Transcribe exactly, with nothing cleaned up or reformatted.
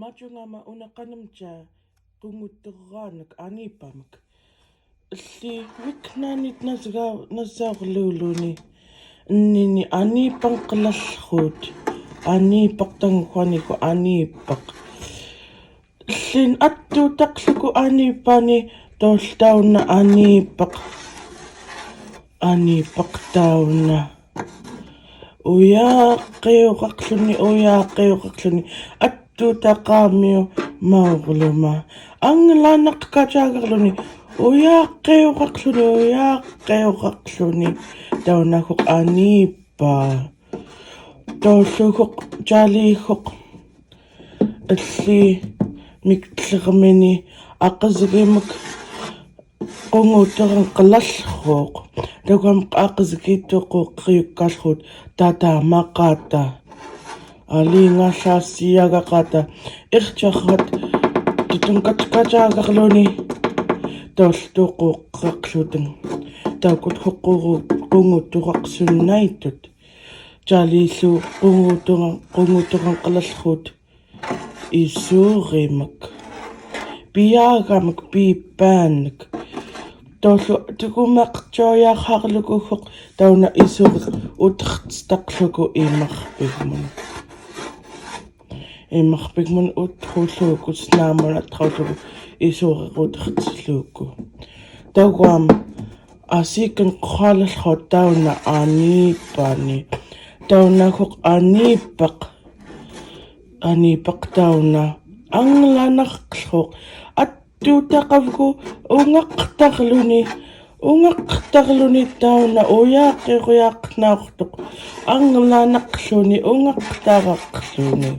Majuŋama unakanam ja kuŋutuġaanak aniipamik. Elli miknanit nasga-, nasauqluluni. Ennini aniipaŋ qilallxut. Aniipaq taŋuhaniku aniipaq. Ellin attutaqłuku aniipani tuullutauna aniipaq. Aniipaq tauna. Uyaqiuqaqłuni, uyaqiuqaqłuni. Attutaqamiu mauqluma. Aŋŋalanaqkatagaqłuni. Uyaqiuqaqłuni, uyaqiuqaqłuni. Taunahuq aniipa. Tuulluhuq, jalihuq. Elli miktlirmini aqisgimik quŋutuġaŋ qilallhuuq. Tauguam aqisgituquq qiukkałuhut tatamaqata. Aliŋalasiagaqata. Iqjahat tutuŋkatkatagaqłuni. Tuullutuquqaqłutiŋ. Taukuthuq quŋu-, quŋutuġaq sunnaitut. Jalillu quŋutuŋa-, quŋutuŋaŋ qilallhuut. Isurimik. Piagamik, piipanik. Tuullu tukumaq joyaqaqłukuhuq tauna isurik utqtaqłuku imaqpigmun. Imaqpigmun utqulluku, snamun atqulluku, isurik utqtaqłuku. Tauguam Asiikan quqalallhuut tauna aniipani. Taunahuq aniipaq. Aniipaq tauna. Aŋŋalanaqłuhuq. Attutaqavgu uŋaqtaqłuni. Uŋaqtaqłuni tauna uyaqiuq, uyaqiuqnauqtuq. Aŋŋalanaqłuni uŋaqtaqaqłuni.